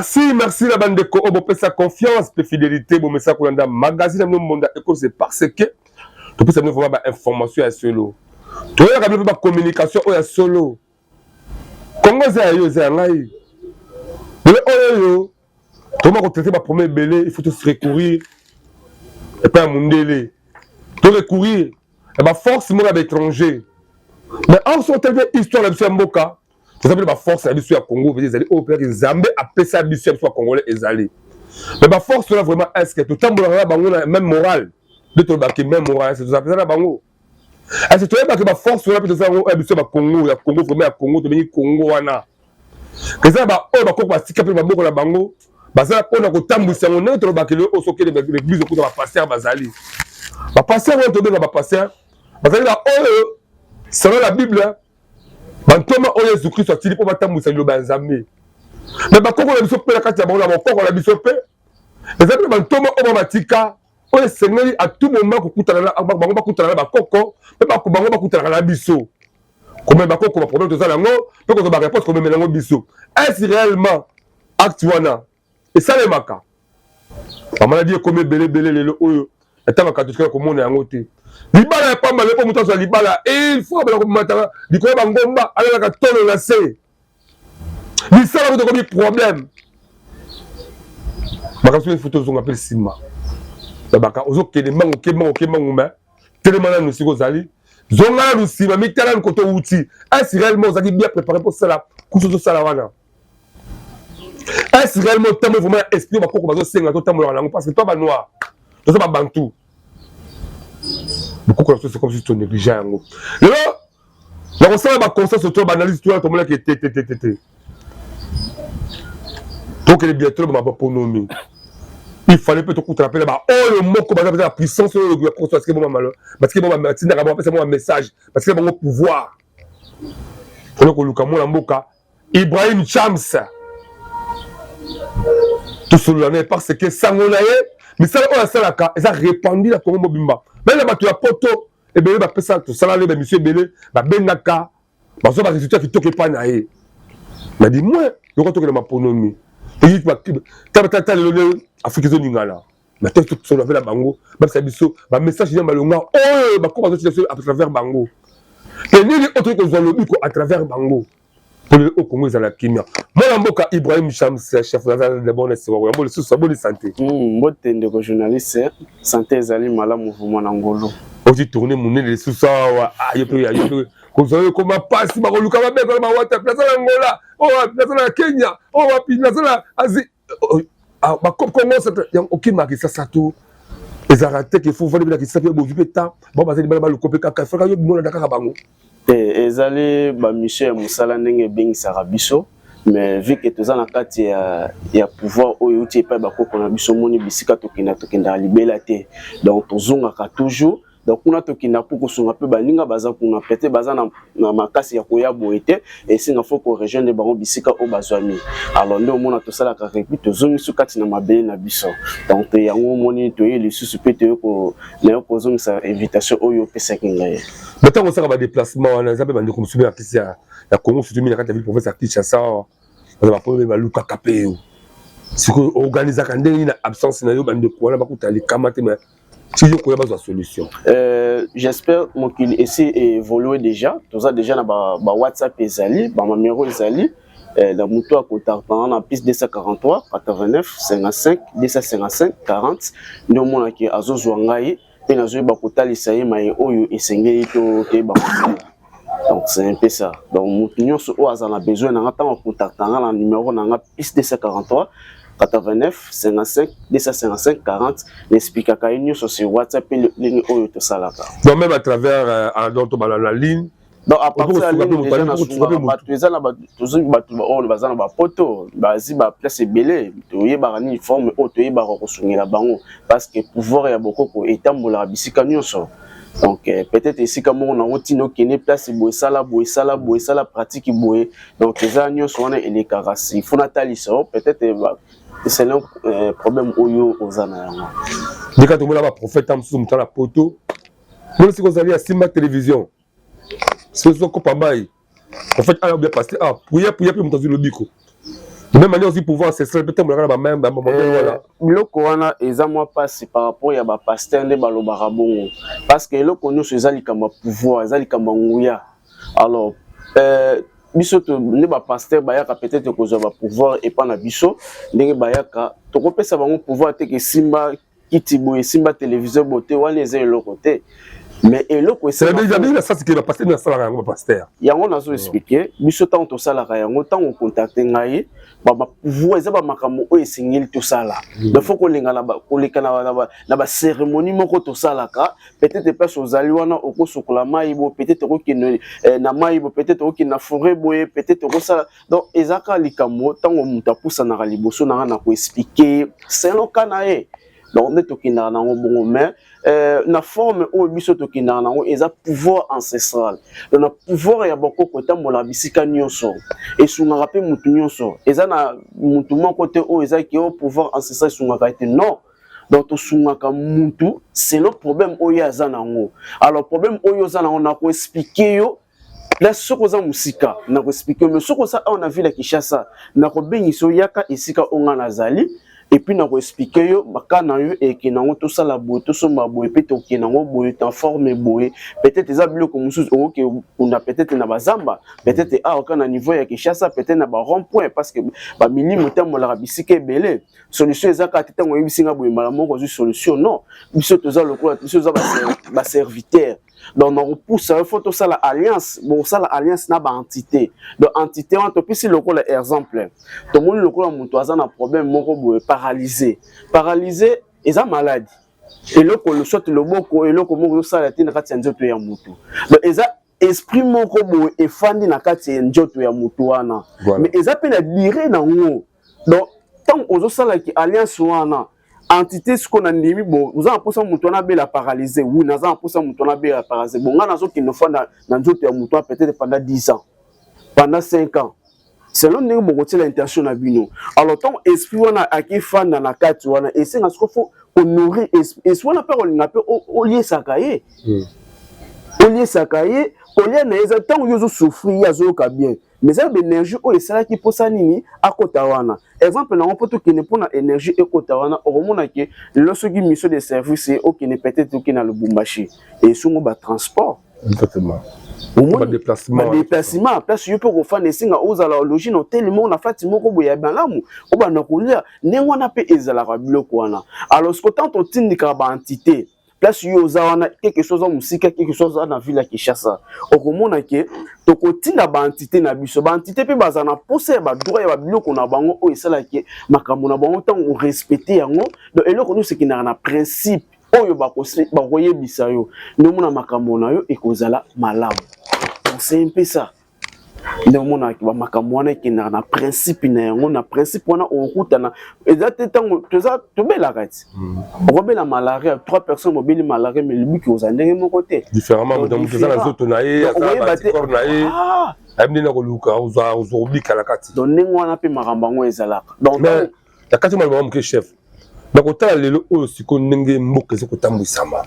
Merci, merci na bandeko oyo bopesa confiance mpe fidélité, bomesa kolanda magazine na bino Mbonda Ekose, parce que topesa bino vraiment bainformation ya solo, toyelaka bino mpe bacommunication oyo ya solo. Kongo eza ya yo, eza ya ngai. Lelo oyo tokoma kotraiter baproblème ebele, il faut tous recourir epai ya mondele, to recourir na baforce moko ya baétranger. Mais or so otali mpe histoire na biso ya mboka, toza mpe baforce na biso ya Congo mpe ezali oyo mpelaki Nzambe apesa biso ya biso bacongolais ezali. Mais baforce wana vraiment, est ce que totambolaka na bango na même morale nde tolobaki? Même morale, est ce toza mpenza na bango? Est ce toyebaki baforce wana mpe toza yango ya biso ya bacongo, ya Congo, vraiment ya Congo? Tobengi Congo wana eza na baoyo bakoko basika mpe maboko na bango baza mpona kotambwisa yango. Ndenge tolobaki, lelo oyo sokende l'église, okuta bapasteur bazali. Bapasteur oyo tobenga bapasteur bazali baoyo, selon la Bible, bantoma oyo Yesu Kristo atili mpo batambwisa liloba ya Nzambe. Mais bakoko na biso mpe, na kati ya bango, na bakoko na biso mpe eza mpe bantoma oyo batika, oyo esengeli à tout moment kokutana bango, bakutana na bakoko mpe bango bakutanaka na biso, komema bakoko baproblème toza nango mpe kozwa baréponse, komemela yango biso. Est réellement acte wana esalemaka? Bamaladi ekomi ebele ebele lelo oyo, ntango katolika komona yango te. Libala ya pamba mpo moto azwa libala, il faut abala komataka likolo ya bangomba, alalaka tolo na se. Misala kuta ekomi problème. Makambo il faut tozonga mpe nsima. Babaka ozokende mbango, oke mbango, oke mbango, mais telema nanu. Sikoyo ozali, zonga nanu nsima, mitala nanu koto outi. Est réellement ozalaki bien préparé mpo osala kusu ozosala wana? Est réellement otambo vraiment ya esprit bakoko bazosenga totambolaka nango? Parce que to banoir, toza babantu, bokoko na biso, c'est comme si tonéglige yango. Lelo nakosala baconscience to baanalyse to tomonaki te te te te te. Tokende bientôt bama baponomi, il fallait mpe tokutana mpe na baoyo moko baza mpenza na puissance oyo batike bango, batindaka bango, bapesa bango message, batike bango pouvoir. Tole koluka mwana mboka Ibrahim Chams, tosolola na ye, parce que sango na ye, misala oyo asalaka eza répandu na Kongo mobimba, même na bato ya poto ebele bapesa. Tosala le bamission ebele, babengaka, bazwa barésultat kitoko epai na ye. Mais du moins loko tokende maponomi, tata lelo nde Afrique ezoningana na te. Tosolola mpe na bango, bapesa biso bamessage ya malonga oyo bakoko bazotina biso à travers bango, mpe nini oyo toki kozwa lobiko à travers bango mpo lelo oyo Kongo ezala kimia. Mwana mboka Ibrahim Shams, chef d'abord, yambo lisusu, aboni santé? Mbote ndeko journaliste, santé ezali malamu vraiment, na ngolu. Oti tourne monene lisusu awa, yo mpe, yo mpe kozwa yo ekoma mpasi. Bakoluka babeka na bawata, naza na Ngola, oyo naza na Kenya, oyo wapi, naza na Asie, bakongo. Okimaka Kisasa to ezalaka te ke fo vandi mpe na Kisasa mpe bozwi mpe temps bao bazali bana baluko mpe kaka faka yo bimonana kaka bango? Te, ezali bamission ya mosala ndenge ebengisaka biso. Mais vu que toza na kati ya pouvoir oyo euti epai bakoko na biso, omoni bisika tokenda, tokendaka libela te. Donc tozongaka toujours. Donc kuna tokenda mpo kosunga mpe baninga baza kuna, peut-être baza na makasi ya koya boye te, esinga faut korejoindre bango bisika oyo bazwami. Alors nde omona tosalaka repli, tozongisi kati na mabele na biso. Donc yango omoni toye lisusu mpe toye nayo kozongisa invitation oyo opesaki ngai. Ntango osalaka badéplacement wana, eza mpe bandeko mosusu mpe na kisi ya Congo, surtout mingi na kati ya ville province ya Kinshasa, baza bapo mpe balukaka mpe yo. Sikoyo organisaka ndenge nini na absence na yo, bandeko wana bakuta likama te, mais ti yo koya bazwa solution? J'espère mokili esi évolué déjà. Toza déjà na ba WhatsApp, ezali banumero ezali na moto akontactanga na plus 243 89 55 255 40. Nde omonaki azozwa ngai mpe nazoyeba kotalisa ye maye oyo esengeli toyeba kosala. Donc c'est un peu ça. Donc moto nyonso oyo aza na besoin na nga, ntango akontacta nga na numero na nga plus 243 89 55 255 40, naexplikaka ye nyonso sur WhatsApp mpe ndenge oyo tosalaka. Donc même à travers donc tobala na ligne? Donc à partir ya ligne déjà nasungaka bato. Eza na tozwi bato oyo baza na bapoto, bazwi baplace ebele. Toyebaka nini forme oyo toyebaka kosungela bango, parce que pouvoir ya bokoko etambolaka bisika nyonso. Donc peut-être esika moko nango ntina okende place boye, esala boye, esala boye, esala pratique boye. Donc eza nyonso wana elekaka. Il faut natalisa yo peut-être selon problème oyo oza na yango. Ndeka tomona baprophète mosusu, moto na poto mona sika ozali asimba télévision, soki okopa mai, prophète aya, bien pasteur, ah, prière, prière, mpe moto azwi lobiko. De même manière aussi, pouvoir ancestral peut-être molaka na bameme bamodele wana. Biloko wana eza mwa mpasi par rapport ya bapasteur nde balobaka bongo, parce que eloko nyonso eza likambo ya pouvoir, eza likambo ya nguya. Alors biso nde bapasteur bayaka peut-être kozwa bapouvoir epa na biso. Ndenge bayaka, tokopesa bango pouvoir te ke esimba kiti boye, esimba téléviseur boye te. Wana eza eloko te, mais eloko Bapasteur nasalaka yango, bapasteur. Yango nazo expliquer. Biso ntango tosalaka yango, ntango ocontacter ngai, bapouvoir eza bamakambo oyo esengeli tosala. Mais faut koleka na bacérémonie moko tosalaka. Peut-être place ozali wana, okosokola mai boye, peut-être okokende na mai boye, peut-être okokende na forêt boye, peut-être okosala. Donc eza kaka likambo ntango moto apusanaka liboso na nga na koexpliquer selon ka na ye. Donc nde tokendaka nango bongo. Mais na forme oyo biso tokendaka nango eza pouvoir ancestral. Donc na pouvoir ya bokoko etambolaka bisika nyonso, esungaka mpe mutu nyonso. Eza na mutu moko te oyo ezaki oyo pouvoir ancestral esungaka ete non. Donc tosungaka mutu selon problème oyo aza nango. Alors problème oyo oza nango, na koexpliquer yo place. Soki oza mosika, na koexpliquer yo, mais soki oza awa na ville ya Kinshasa, na kobengisa yo, yaka esika oyo nga nazali, et puis na koexpliquer yo baka na yo ekende yango, tosala boye, tosomba boye, mpe tokende yango boye, na forme boye. Peut-être eza biloko mosusu okoki kunda peut-être na bazamba, peut-être awa kaka na niveau ya Kinshasa, peut-être na barond point, parce que bamilimo etambolaka bisika ebele. Solution eza kaka te ntango oyebisi nga boye, mbala moko ozwi solution. Non, biso toza lokola biso toza baserviteur. Donc nakopusa yo, faut tosala alliance. Bokosala alliance na baentité. Donc entité wana topesi lokola exemple, tomoni lokola moto aza na problème moko boye, paralysé. Paralysé eza maladie, eloko soit loboko, eloko moko ezosala te na kati ya nzoto ya motu. Donc eza esprit moko boye efandi na kati ya nzoto ya motu wana, mais eza mpe na durée nango. Donc ntango ozosalaki alliance wana, entité sikoyo na ndimi bo oza na mposa moto wana abela paralysé. Oui, naza na mposa moto wana abela paralysé. Bon, ngai nazokende ofanda na nzoto ya moto wana peut-être pendant 10 ans, pendant 5 ans, selon ndenge bokotiela intention na bino. Alors ntango esprit wana akefanda na kati wana, esenga siko faut konourrir esprit wana mpe kolinga mpe oliesaka ye, oliesaka ye. Kolia na ye eza ntango yo ozosouffrir, ye azoyoka bien, mais eza baénergie oyo esalaki mposa nini akota wana. Exemple nango, mpo tokende mpona énergie ekota wana, okomona ke lelo soki mission de service okende, peut-être okende na Lubumbashi, esungo batransport. Badéplacement, place yo mpe kofanda, esinga ozala ologi na hôtel moko, na fati moko boye ya malamu, obanda kolia ndenge wana mpe ezalaka biloko wana. Alors siko tant totindikaka baentité place yo oza wana, quelque chose oza mosika, quelque chose oza na ville ya Kinshasa, okomona ke tokotinda baentité na biso. Baentité mpe bazala na posa ya badroit ya babiloko na bango oyo esalaki makambo na bango. Ntango orespecter yango, donc eloko nyonso ekendaka na principe oyo bakoyebisa yo, nde omona makambo na yo ekozala malamu. Donc c'est un peu ça. Nde omonaka bamakambo wana ekendaka na principe na yango. Na principe wana okokutana eza te. Ntango toza tobelaka ti okobela malaria, trois personnes bobeli malaria, mais libiki ozala ndenge moko te. Différemment, moto aza na nzoto na ye, aza na baanticorps na ye, ayebi ndenge na koluka ozwa kobika na kati. Donc ndenge wana mpe makambo yango ezalaka. Donc na kati maloba moke, chef, na kotala lelo oyo sikoyo ndenge mboka eza kotambwisama,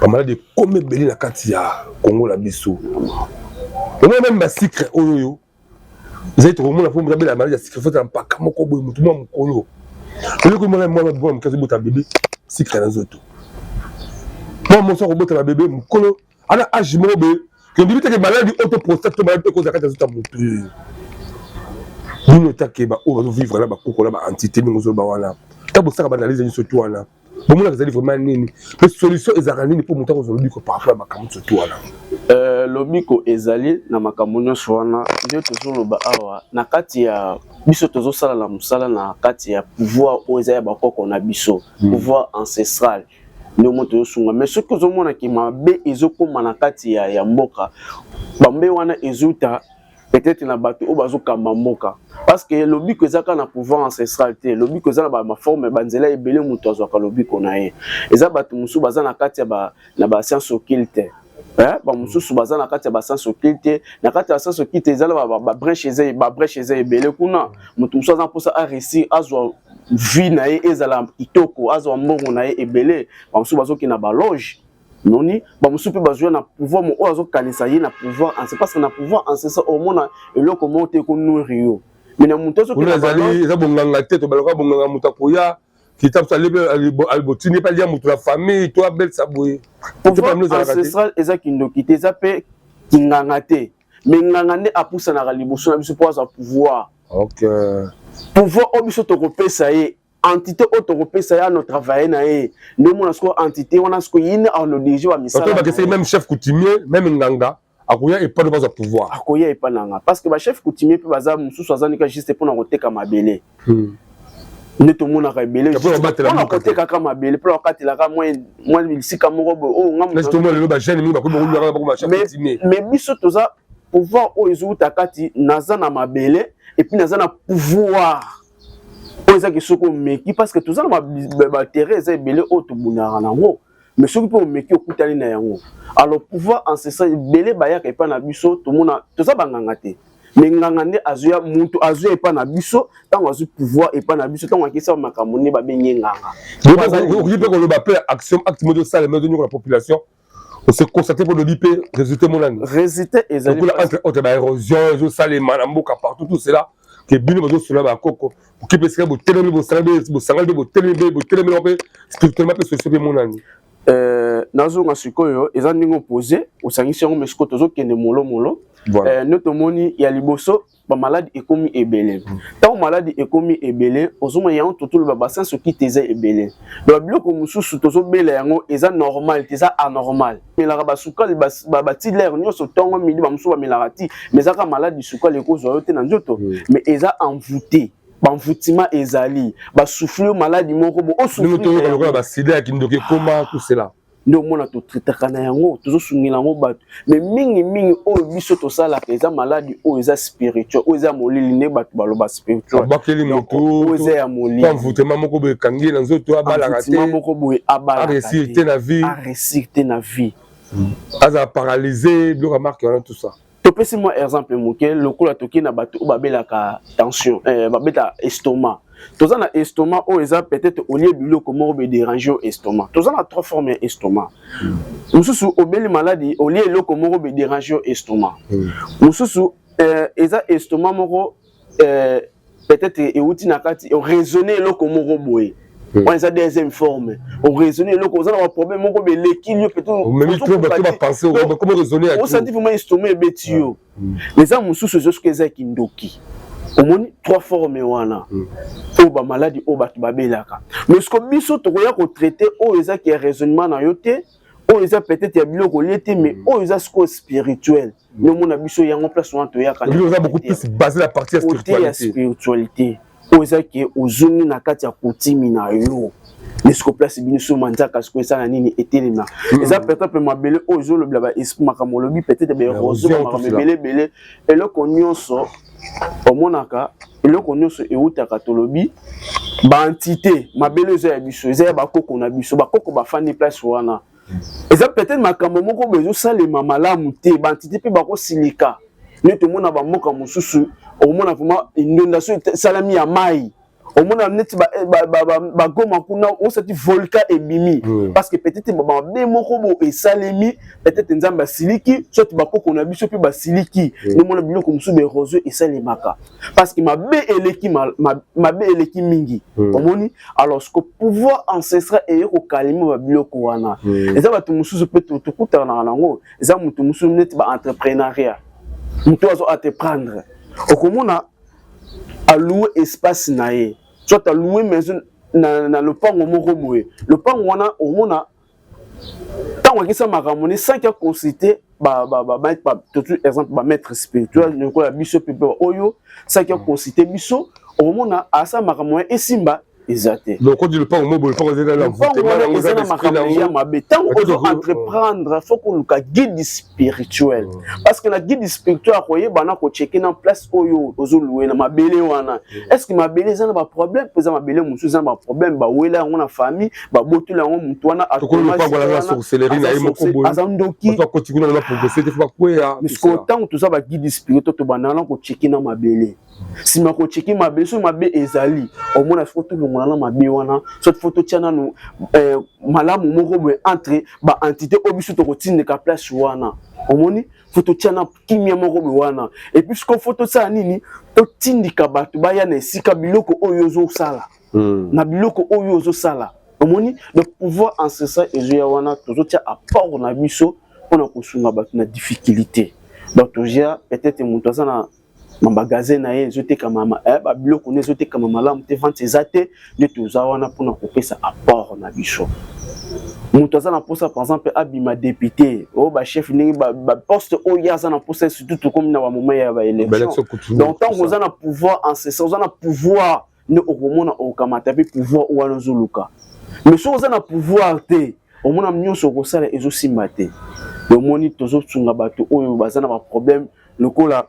bamaladi ekomi ebele na kati ya Kongo na biso. Omona même basucre oyo oyo ezali, tokomona mpo moto abela maladi ya sucre, faut mpaka moko boye, motu mwa mokolo eloko mwana mwana moke azobota bébé, sucre na nzoto. Mwa moso akobotama bébé mokolo ana âge moko boye, kendimi teke maladi oyo to prostate to maladi ekozala kati ya nzoto ya motu. Bino takeba oyo bazovivre na bakoko na baentité ndenge ozoloba wana, ntango bosaka baanalyse nyonso tu wana, bomonaka ezali vraiment nini, mpe solution ezalaka nini mpo moto akozwa lobiko par rapport ya makambo nyonso tu wana? Lobiko ezali na makambo nyonso wana nde tozoloba awa. Na kati ya biso tozosala na mosala na kati ya pouvoir oyo eza ya bakoko na biso, pouvoir ancestral, nde mo tozosunga. Mais soki ozomonaki mabe ezokóma na kati ya mboka, bambe wana ezuta peut-être na bato oyo bazokamba mboka, parce que lobiko eza kaka na pouvoir ancestral te. Lobiko eza na baforme, banzela ebele moto azwaka lobiko na ye. Eza bato mosusu baza na kati ya na bascience occulte, bamosusu baza na kati ya bascience occulte. Na kati ya bascience occulte eza na babranche, eza babranche eza ebele kuna. Moto mosusu aza mposa aréussir, azwa vie na ye ezala kitoko, azwa mbongo na ye ebele. Bamosusu bazokende na baloge noni, bamosusu mpe bazwa na pouvoir mo oyo azokanisa ye na pouvoir ancestral, parce que na pouvoir ancestral omona eloko moko te ekonourrir yo. Mais na moto azokende ezali eza bonganga te, tobalaka bonganga, moto akoya kita moto alibotini mpe alia moto na famille to abelisa boye. Pouvoir ancestral eza kindoki te, eza mpe kinganga te, mais nganga nde apusanaka liboso na biso mpo azwa pouvoir. Pouvoir oyo biso tokopesa ye, entité oyo tokopesa ye ano travaille na ye, nde omona sikoyo entité wana sikoyo ye nde anodirige bamisala. Bakeseki, même chef coutumier, même nganga akoya epai bazwa pouvoir. Akoya epai na nga, parce que bachef coutumier mpe baza mosusu, aza nika juste mpona koteka mabele. Nde tomonaka ebele mpona kotekaka mabele, mpona kokatelaka mwa bisika moko boye oyo. Nga bajeune mingi bakomi. Mais biso toza pouvoir oyo ezowuta kati. Naza na mabele et puis naza na pouvoir oyo ezaki soki omeki, parce que toza na baterrain eza ebele oyo tobundaka nango, mais soki mpe omeki, okutani na yango. Alors pouvoir ancestral, ebele bayaka epai na biso, tomona toza banganga te, mais nganga nde azoya, mutu azoya epai na biso. Ntango azwi pouvoir epai na biso, ntango akisa makambo, nde babengi nganga. Okoki mpe koloba mpe action, acte moko osalema, ezonyokola population, ose constate mpo lobi mpe résultat emonani. Résultat ezali. Entre autres baérosion ezosalema na mboka partout, tout cela ke bino bazosola bakoko, oki mpe esika botelemi, bosangani mpe botelemi mpe botelemi mpe spirituellement mpe solution mpe emonani. Nazonga sikoyo, eza ndenge opose, osangisi yango, mais sikoyo tozokende molomolo. Nde tomoni ya liboso, bamaladi ekomi ebele. Ntango maladi ekomi ebele, ozomona yango, totoloba basense okite eza ebele. Donc biloko mosusu tozobela yango eza normal te, eza anormal. Melaka basukali bati lere nyonso, ntongo, midi, bamosusu bamelaka ti, mais ezaka maladi. Sukali ekozwa yo te na nzoto, mais eza envoûté, banvoûtement ezali, basouffle yo maladi moko bo. Osouffle basida ya kindoki ekoma, tout cela. Nde omona totraitaka na yango, tozosungela yango bato, mais mingimingi oyo biso tosalaka eza maladi oyo eza spirituel, oyo eza molili, nde bato baloba spirituel. Abakeli motu. Oyo eza ya molili. Envoûtement moko boye ekangi ye na nzoto, abalaka te. Moko boye abalaka. Aréussir te na vie. Aréussir te na vie. Azala paralysé, biloko ya marke wana, tout ça. Topesi mwa exemple moke lokola toki na bato oyo babelaka tension, babeta estomac. Toza na estomac oyo eza peut-être olie biloko moko bedérange yo estomac. Toza na trois formes ya estomac. Mosusu obeli maladi, olie eloko moko bedérange yo estomac. Mosusu eza estomac moko peut-être euti na kati, oraisonne eloko moko boye, wana eza deuxième forme. Oraisonne eloko, oza na baproblème moko belekili yo. Peut-être osenti vraiment estomac ebeti yo. Eza mosusu ezo soki eza kindoki. Omoni trois forme wana oyo bamaladi oyo bato babelaka. Mais siko biso tokoya kotraite oyo ezaki ya raisonnement na yo te, oyo eza peut-être ya biloko olie te, mais oyo eza sikoyo spirituel. Nde omona biso yango place wana toyaka. Eza beaucoup plus basé la partie ya spiritualité. Ya spiritualité oyo eza ke ozongi na kati ya kotimi na yo, nesiko place bino so manzaka sikoyo esala nini, etelema. Eza peut-être mabele oyo ezolobela baesprit, makambo olobi, peut-être baérosion, makambo ebele ebele. Eloko nyonso omonaka, eloko nyonso eutaka, tolobi baentité. Mabele eza ya biso, eza ya bakoko na biso. Bakoko bafandi place wana, eza peut-être makambo moko boye ezosalema malamu te, baentité mpe bakosilika. Nde tomona bamboka mosusu, okomona vraiment inondation esalami ya mai, omona neti bagoma kuna, osati volcan ebimi, parce que peut-être mabe moko bo esalemi, peut-être Nzambe asiliki, soit bakoko na biso mpe basiliki. Nomona biloko mosusu, baérosion esalemaka parce que mabe eleki, mabe eleki mingi. Omoni, alors ce que pouvoir ancestral eye kokalima babiloko wana. Eza bato mosusu mpe tokutanaka nango, eza moto mosusu neti baentrepreneuriat, moto azo entreprendre, okomona aloue espace na ye, soit aloue maison na lopango moko boye. Lopango wana, omona ntango akisa makambo ne sans kia consulter, tout exemple bamaître spirituel lokola biso mpe oyo, sans kia consulter biso, okomona asala makambo wana, esimba eza te. Lokoti lopango mo boye, lopango wana eza na makambo ya mabe. Ntango ozo entreprendre, faut koluka guide spirituel, parce que na guide spirituel akoyeba na kocheke na place oyo ozoluwe na mabele wana, est ce que mabele eza na baproblème? Mpo eza mabele mosusu eza na baproblème, bawela yango na famille, babotoli yango, motu wana aza ndoki. Ntango toza baguide spirituel, tobandaka na kocheke na mabele. Nsima kocheke mabele, soki mabe ezali, omona siko tolongola. tolongola na mabe wana, soit faut totia nanu malamu moko boye entre baentité oyo biso tokotindika place wana. Omoni, faut totia na kimia moko boye wana. Et puis sikoyo faut tosala nini? Totindika bato baya na esika biloko oyo ozosala, na biloko oyo ozosala. Omoni, donc pouvoir ancestral ezoya wana, tozotia apport na biso mpona kosunga bato na difficulté. Donc tozia peut-être moto aza na magasin na ye, ezotekama, babiloko ne ezotekama malamu te, vente eza te, nde toza wana mpona kopesa apport na biso. Moto aza na mposa, par exemple, abima député, oyo bachef, ndenge baposte oyo ye aza na mposa, surtout tokomi na bamoment ya baélection. Donc ntango oza na pouvoir ancestral, oza na pouvoir, nde okomona okamata mpe pouvoir wana ozoluka. Mais soki oza na pouvoir te, omona nyonso okosala ezosimba te. Omoni, tozosunga bato oyo baza na baproblème, lokola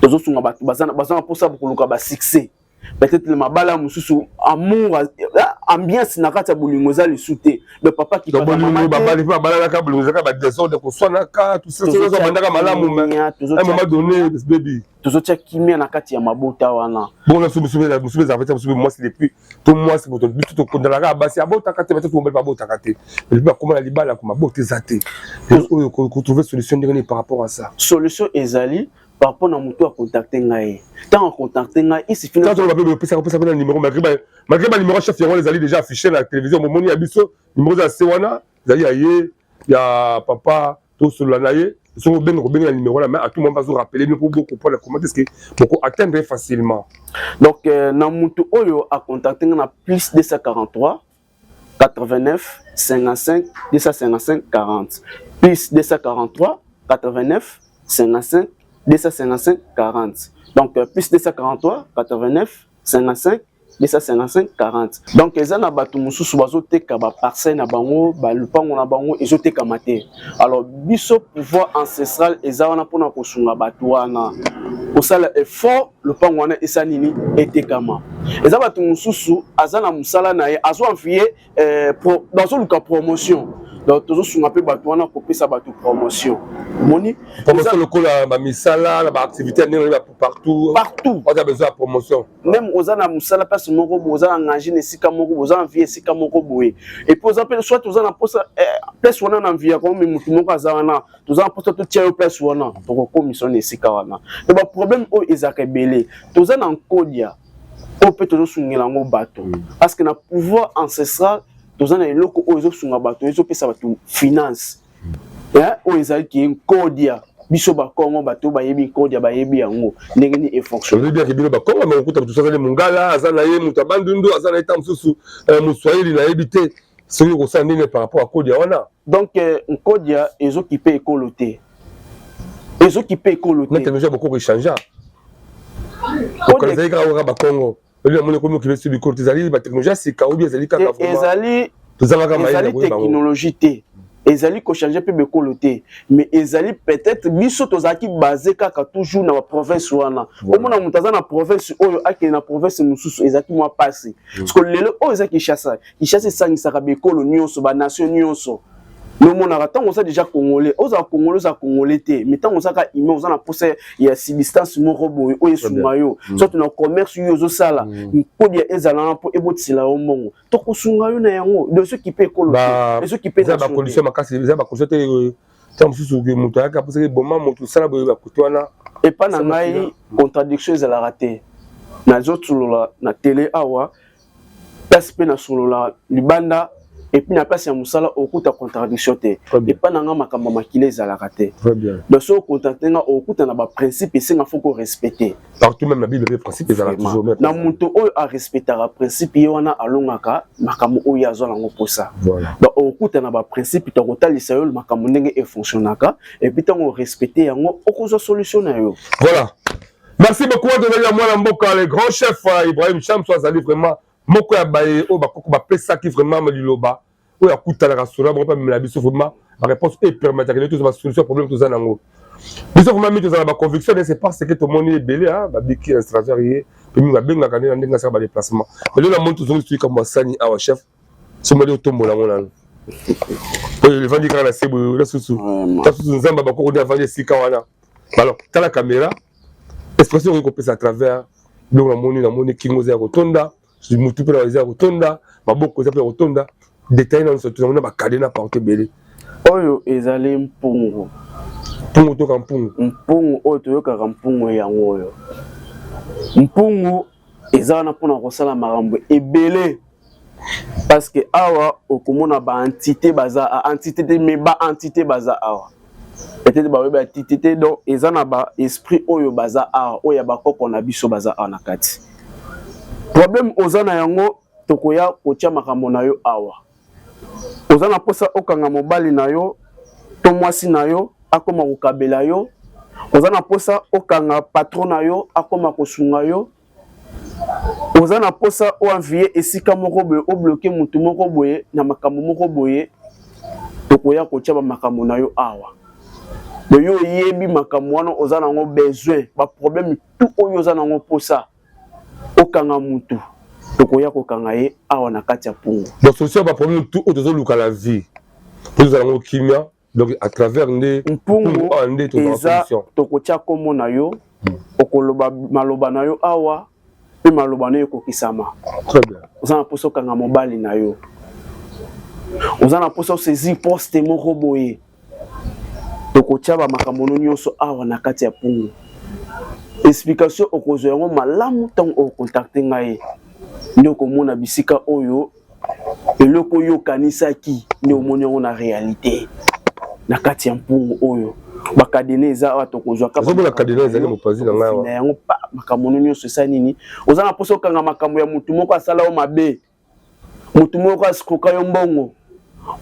tozosunga bato baza na mposa koluka basuccès. Peut-être mabala mosusu, amour, ambiance na kati ya bolingo eza lisu te. Mais papa Babalalaka bolingo, ezalaka badésordre, koswanaka, bandaka malamu, mais à un moment donné baby. Tozotia kimia na kati ya mabota wana. Bon, mosusu ezalaka mosusu mwasi depuis to mwasi moto biso tokondalaka basi abotaka te, bato mobali babotaka te, mais bakóma na libala, mabota eza te. Oyo kotrouver solution ndenge nini par rapport à ça? Solution ezali par rapport na moto acontacte ngai. Ntango acontacte ngai, il suffit Opesaka na numéro, malgré banuméro chef yango ezali déjà affiché na télévision. Bomoni ya biso numéro eza se wana, ezali ya ye, ya papa. Tosolola na ye, soki obenga, kobenga na numéro na, mais à tout moment bazo rappeler bino po bocomprendre comment est-ce que boko atteindre facilement. Donc na moto oyo acontacte ngai na plus 243 89 55 255 40, plus 243 89 55 255 40. Donc plus 243 89 55 255 40. Donc eza na bato mosusu bazoteka baparcelle na bango, balupango na bango ezotekama te. Alors biso, pouvoir ancestral eza wana mpona kosunga bato wana, kosala effort, lopango wana esa nini, etekama. Eza bato mosusu aza na mosala na ye, azo envie, azoluka promotion. Donc tozosunga mpe bato wana, kopesa bato promotion. Omoni? Promotion lokola bamisala na baactivité ya ndenge partout. Partout. Oza besoin ya promotion. Même oza na mosala place moko boye, oza na ngangine na esika moko boye, oza na vie esika moko boye, et puis oza mpe soit oza na mposa place wana na vie yako, mais motu moko aza wana, toza na mposa totia yo place wana, tokokomisa na esika wana. To baproblème oyo ezalaka ebele, toza na nkodia oyo mpe tozosungela yango bato, parce que na pouvoir ancestral toza na eloko oyo ezosunga bato, ezopesa bato finance, oyo ezalaki nkodia. Biso Bakongo, bato bayebi nkodia, bayebi yango ndenge nini efonctionne. Bien, bino Bakongo, mais okuta moto azali Mongala, aza na ye moto abandundu, aza na ye ta mosusu Moswahili, nayebi te soki okosala ndenge par rapport à kodia wana. Donc nkodia ezokipe ekolo te, ezokipe ekolo te. Na technologie ya bokoko échange, ezali kaka Bakongo, eli namoni ekomi okipe so bikolo te. Ezali batechnologie ya sika obi ezali kaka? Ezali Tozangaka mayele. Ezali technologie te, ezali kochange mpe bekolo te, mais ezali peut-être biso tozalaki base kaka toujours na baprovince wana. Omona moto aza na province oyo, akende na province mosusu, ezalaki mwa mpasi. Parce que lelo oyo eza Kinshasa. Kinshasa esangisaka bekolo nyonso, banation nyonso. Nomonaka ntango oza déjà Congolais, ozala Congolais, oza Congolais te, mais ntango ozaka humain, oza na mposa ya substance moko boye oyo esunga yo, soit na commerce oyo ozosala, nkodia ezala wana mpo ebotisela yo mbongo, tokosunga yo na yango. Donc soki mpe ekolo te, ezoki mpe Eza bacondition makasi, eza bacondition te. Ntango mosusu moto ayaka mposaki boma moto, osala boye, bakote wana. Epa na ngai contradiction ezalaka te. Nazosolola na télé awa, place mpe nasolola libanda, et puis na place ya mosala, okuta contradiction te. Epa na nga makambo ya makila ezalaka te. Donc soki ocontacte nga, okuta na baprincipe esenga faut korespecte. Partout, même na Bible mpe principe ezalaka toujours. Na moto oyo arespectaka principe, ye wana alongaka makambo oyo azwa nango mposa. Donc okuta na baprincipe, tokotalisa yo makambo ndenge efonctionnaka, et puis ntango orespecte yango, okozwa solution na yo. Voilà, merci beaucoup. Tozali ya mwana mboka, le grand chef Ibrahim Chamso, azali vraiment moko ya baye oyo bakoko bapesaki vraiment liloba, oyo akutanaka solo bango mpe amemela biso vraiment baréponse oyo epermettaka nde tozwa basolution ya problème toza nango. Biso vraiment mingi tozala baconviction, c'est parce que tomoni ebele babiki à travers ye, mpe mingi babengaka nde na ndenge asaka badéplacement. Mais lelo namoni tozongi soki kambo asani awa. Chef, somali otombola yango nano oyo evandi kaka na se boye, na susu ta susu Nzambe bakoko nde avandi esika wana. Alors tala caméra, expression okoki kopesa à travers biloko namoni kingo eza ya kotonda. Motu mpe eza ya kotonda, maboko eza mpe ya kotonda. Détail na nyonso tozango na bacadenas partout ebele. Oyo ezali mpungu. Mpungu toka mpungu. Mpungu oyo toyokaka, mpungu yango oyo. Mpungu eza wana mpona kosala makambo ebele, parce que awa okomona baentité baza, entité te, mais baentité baza awa. Peut-être baoyebi entité te. Donc eza na baesprit oyo baza awa, oyo ya bakoko na biso baza awa na kati. Problème oza na yango, tokoya kotia makambo na yo awa. Oza na mposa okanga mobali na yo to mwasi na yo, akoma kokabela yo. Oza na mposa okanga patron na yo, akoma kosunga yo. Oza na mposa oenvier esika moko boye, obloquer motu moko boye na makambo moko boye, tokoya kotia bamakambo na yo awa. Donc yo oyebi makambo wana oza nango besoin, baproblème tout oyo oza nango mposa okanga mutu, tokoya kokanga ye awa na kati ya mpungu. Donc solution ya baproblème tout oyo tozoluka la vie po tozala yango kimia, donc à travers nde mpungu. Awa nde tozala eza solution. Tokotia nkombo na yo, okoloba maloba na yo awa mpe maloba na yo ekokisama. Très bien. Oza na mposa okanga mobali na yo, oza na mposa osaisir poste moko boye, tokotia bamakambo no nyonso awa na kati ya mpungu. Explication okozwa yango malamu ntango okocontacter ngai, nde okomona bisika oyo eloko oyo okanisaki nde omoni yango na réalité na kati ya mpungu oyo. Bacadenas eza awa, tokozwa. Ozomona cadenas ezali mopanzi na ngai awa. Na yango pa makambo no nyonso esa nini. Oza na mposa okanga makambo ya motu moko asala yo mabe, motu moko asikoka yo mbongo,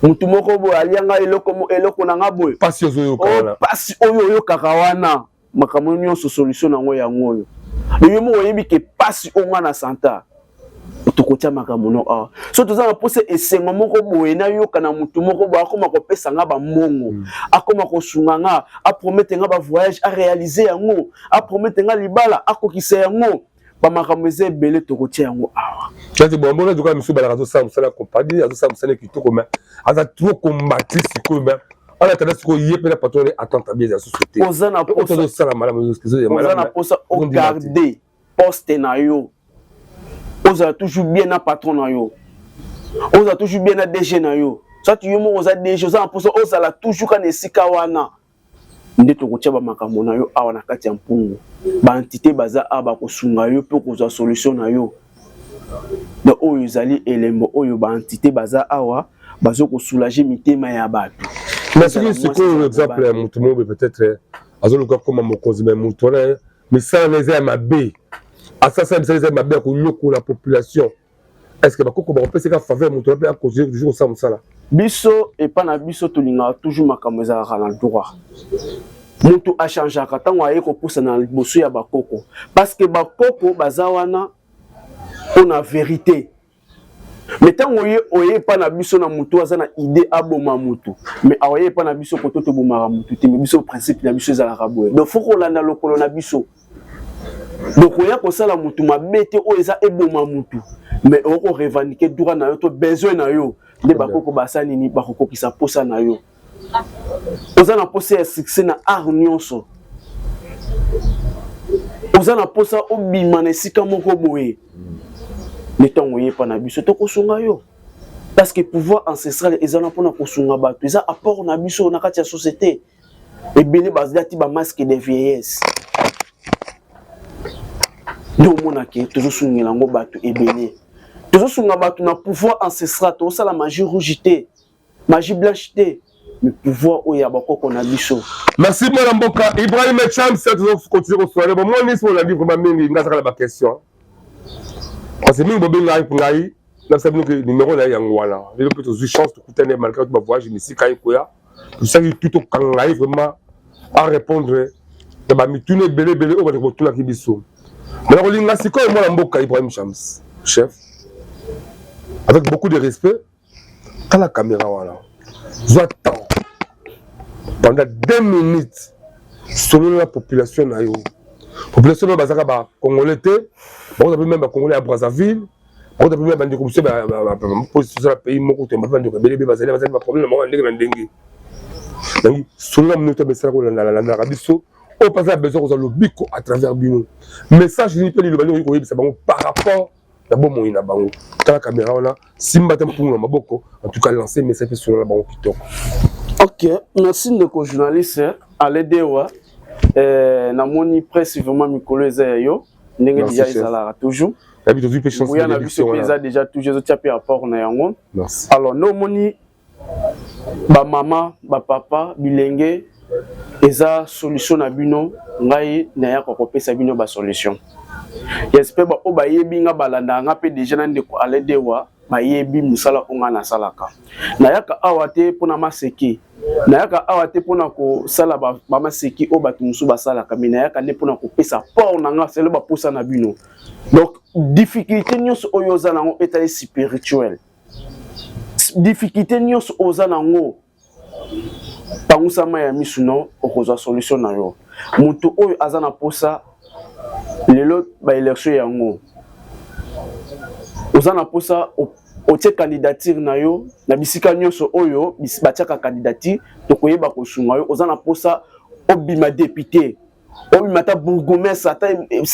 motu moko boye alianga eloko, eloko na nga boye. Pasi ozoyoka wana. Pasi oyo oyokaka wana, makambo nyonso solution nango yango oyo. Yo moko oyebi ke pasi oyo nga na santa, tokotia makambo no awa. So toza na mposa esengo moko boye, nayoka na motu moko boye akoma kopesa nga bambongo, akoma kosunga nga, apromettre nga bavoyage, aréaliser yango, apromettre nga libala, akokisa yango. Bamakambo eza ebele, tokotia yango awa. Kati bombo na misu balaka, azosala mosala ya compagnie, azosala mosala kitoko, mais aza trop combattu sikoyo. Mais en attendant sikoyo, ye mpe na patron attente bien eza susu te. Oza na ozosala malamu. Oza na mposa ogarder poste na yo, ozala toujours bien na patron na yo, ozala toujours bien na DG na yo, soit yo moko oza DG, oza na mposa ozala toujours kana esika wana, nde tokotia bamakambo na yo awa na kati ya mpungu. Baentité baza awa, bakosunga yo mpe kozwa solution na yo. Donc oyo ezali elembo oyo baentité baza awa, bazo kosoulager mitema ya bato. Mais soki sikoyo exemple ya motu moko peut-être azoluka koma mokonzi, mais motu wana misala na eza ya mabe, asasa misala eza ya mabe ya konyokola population, est ce que bakoko bakopesaka faveur moto wana mpe acontinue toujours kosala mosala? Biso epa na biso, tolingaka toujours makambo ezalaka na droit. Moto achangeaka ntango aye kopusa na liboso ya bakoko, parce que bakoko baza wana mpona vérité. Mais ntango ye oye epa na biso na motu aza na idée aboma motu, mais aoye epa na biso koto tobomaka motu te. Mais biso, principe na biso ezalaka boye. Donc faut kolanda lokolo na biso. Donc oya kosala motu mabe te oyo eza eboma motu, mais okorevendiquer droit na yo to besoin na yo, nde bakoko basala nini? Bakokokisa posa na yo. Oza na posa ya succès na art nyonso, oza na posa obima na esika moko boye, nde ntango oyepa na biso, tokosunga yo, parce que pouvoir ancestral eza na mpona kosunga bato, eza apport na biso na kati ya société. Ebele bazalati bamasque de vieillesse, nde omonake tozosungela yango bato ebele. Tozosunga bato na pouvoir ancestral, tozosala magie rouge te, magie blanche te, mais pouvoir oyo ya bakoko na biso. Merci, mwana mboka Ibrahim Chams. Tozocontinuer kosoane. Bomoni so olandi vraiment mingi, nga azaka na baquestion, parce que mingi bobengaki ngai, nabisa bino ke numéro na ye yango wana. Lelo mpe tozwi chance tokutani malgré to bavoyage misika ye koya, tosali tout tokanga ye vraiment à répondre na bamituna ebele ebele oyo bandeko botunaki biso. Mais nakolinga sikoyo, mwana mboka Ibrahim Chams, chef, avec beaucoup de respect, tala caméra wana, zwa temps pendant 2 minutes, solola na population na yo. Population oyo bazalaka bacongolais te, bakoza mpe même bacongolais ya Brazzaville, bakoza mpe même bandeko mosusu tozala pays moko te, bandeko ebele ebele bazali baproblème na bango ya ndenge na ndenge. Donc solola mino to besala kolandalandaka biso oyo mpe aza besoin kozwa lobiko à travers bino. Message nini mpe liloba nini okoki koyebisa bango par rapport? Na bomoi na bango, tala caméra wana, simba te mpungu na maboko. En tout cas, lancer message mpe solo na bango kitoko. Ok, merci ndeko journaliste Aledewa. Namoni presse vraiment mikolo eza ya yo ndenge déjà ezalaka toujours. Nayebi tozwi mpe chance. Nguya na biso mpe eza déjà toujours, ezotia mpe apport na yango. Merci. Alors nde omoni bamama, bapapa, bilenge, eza solution na bino. Ngai nayaka kopesa bino basolution. J'espère baoyo bayebi nga, balandaka nga mpe déjà na ndeko Aledewa, bayebi mosala oyo ngai nasalaka. Nayaka awa te mpona maseki, nayaka awa te mpona kosala bamaseki oyo bato mosusu basalaka, mais nayaka nde mpona kopesa apport na nga selo baposa na bino. Donc difficulté nyonso oyo oza nango etali spirituel, difficulté nyonso oza nango, pangusama ya misu no, okozwa solution na yo. Moto oyo aza na posa lelo baélection yango, oza na posa otie candidature na yo na bisika nyonso oyo batiaka candidature, tokoyeba kosunga yo. Oza na posa obima député, obima ata bourgmestre, ata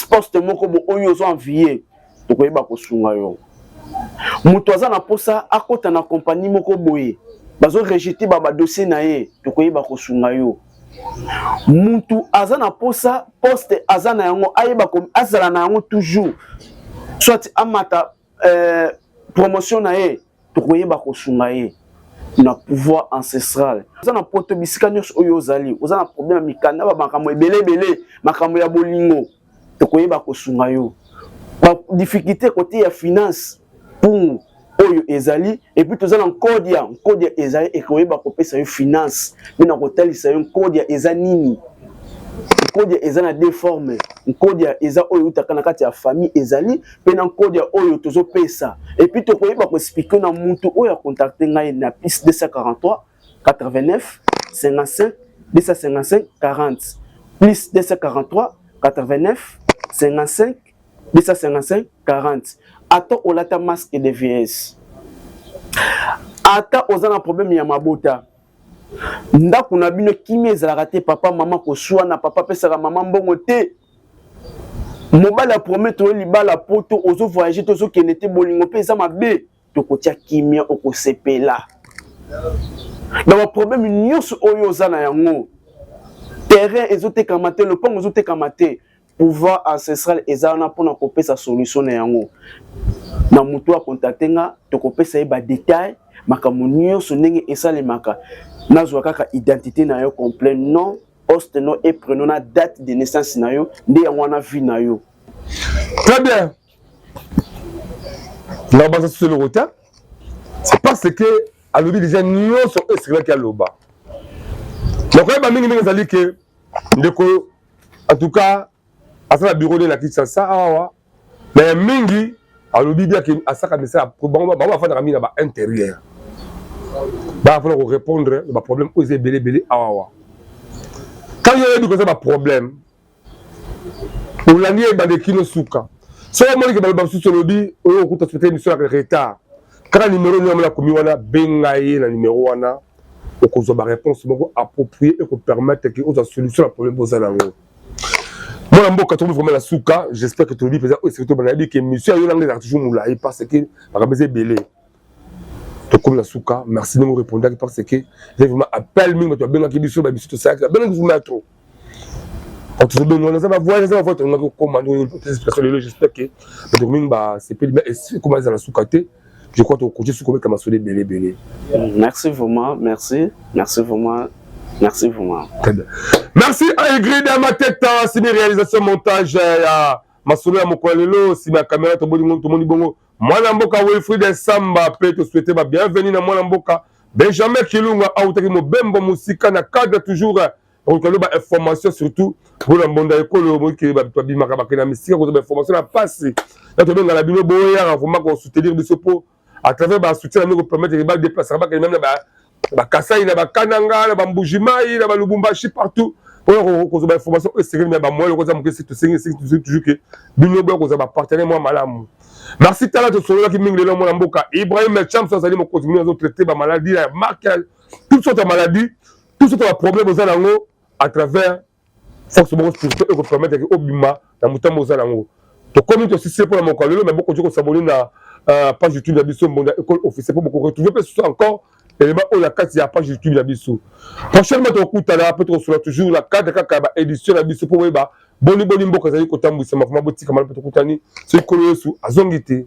poste moko bo oyo ozo envie, tokoyeba kosunga yo. Moto aza na posa akɔta na compagnie moko boye, bazorejeter badossier na ye, tokoyeba kosunga yo. Mutu aza na posa poste aza na yango, ayeba azala na yango toujours, soit amata promotion na ye, tokoyeba kosunga ye na pouvoir ancestral. Oza na poto, bisika nyonso oyo ozali, oza na problème ya mikanda, bamakambo ebele ebele, makambo ya bolingo, tokoyeba kosunga yo. Badifficulté côté ya finance, mpungu oyo ezali. Et puis toza na nkodia. Nkodia ezali, ekoyeba kopesa yo finance mpe na kotalisa yo nkodia eza nini. Nkodia eza na deux formes: nkodia eza oyo eutaka na kati ya famille, ezali mpe na nkodia oyo tozopesa. Et puis tokoyeba koexpliquer na mutu oyo acontacter ngai na +243 89 55 255 40, +243 89 55 255 40. Ata olata masque de vieillesse, ata oza na problème ya mabota, ndako na bino kimia ezalaka te, papa mama koswana, papa apesaka mama mbongo te, mobali apromettre oyo libala, poto ozovoyage te, ozokende te, bolingo mpe eza mabe, tokotia kimia, okosepela na baproblème nyonso oyo oza na yango. Terrain ezotekama te, lopango ezotekama te, pouvoir ancestral eza wana mpona kopesa solution na yango. Na motu acontacter nga, tokopesa ye badetail, makambo nyonso ndenge esalemaka. Nazwa kaka identité na yo complet, nom, poste, nom et prénom na date de naissance na yo, nde yango wana vie na yo. Très bien. Na baza susu eloko te, c'est parce que alobi déjà nyonso oyo esekelaki aloba. Nakoyeba mingimingi ezali ke ndeko en tout cas aza na bureau nde na Kinshasa awa. Na ya mingi alobi biake asaka misala, bango bafandaka mingi na baintérieur, baya mpona korépondre na baproblème oyo eza ebele ebele awawa. Ntango oyebi koza baproblème, olandi ebanda ekino suka. Soki omoni ke baloba mosusu, olobi oyo okuta peut émission ya retard, kaka numéro nini amona akomi wana, benga ye na numéro wana, okozwa baréponse moko approprié ekopermettre ke ozwa solution na problème oza nango. Mwana mboka, tokomi vraiment na suka. J'espère que tolobi mpenza oyo eseki. Nayebi ke émission ya yo nanga ezalaka toujours molai parce que makambo eza ebele. Tokomi na suka. Merci ndenge orépondaki, parce que eza vraiment appel mingi. Bato babengaki biso, babiso tosalaki, babengaki vraiment trop. Tozobenga, naza bavoyage, naza bavoyage. Tolingaki okoma explication lelo. J'espère que bato mingi basepeli, mais ekoma ezala suka te. Je crois tokoki suka obeta masolo ebele ebele. Merci vraiment, merci, merci vraiment, merci vraiment. Très bien, merci à Ingrid Mateta, simi réalisation, montage ya masolo ya mokolo lelo. Nsima ya caméra tomoni bongo mwana mboka Wilfried Samba, mpe tosouhaite ba bienvenue na mwana mboka Benjamin Kilunga, autaki mobembo mosika na cadre toujours okoluka ba information, surtout mpona mbonda ekolo. Moki babimaka, bakende na misika kozwa bainformation na pasi na tobengana bino, boyaka vraiment kosoutenir biso, mpo à travers basoutien na bino kopermettre badéplacaka, bakende même na Bakasai, na Bakananga, na Bambujimai, na Balubumbashi, partout mpona kozwa bainformation oyo esengeli na bamoyen lokoza moke. Tosengi toujours ke bino boya kozwa bapartenaire mwa malamu. Merci. Tala, tosololaki mingi lelo mwana mboka Ibrahim Chams, azali mokonzi mingi, azotraite bamaladie ya marque, toutes sortes ya maladie, toutes sortes ya baproblème oza nango, à travers force moko spirituelle ekopermettre ke obima na motambo oza nango. Tokomi tosisi mpona mokolo lelo, mais bokoki kos'abonner na page YouTube na biso, Mbonda École Officielle, mpo bokoretrouver mpe susu encore élément oyo na kati ya page YouTube na biso. Prochainement tokokutana mpe tokosola toujours na cadre kaka ya baédition na biso, mpo boyeba boni boni mboka ezali kotambwisama. Vraiment, botika malamu mpe tokutani soki Nkolo Yesu azongi te.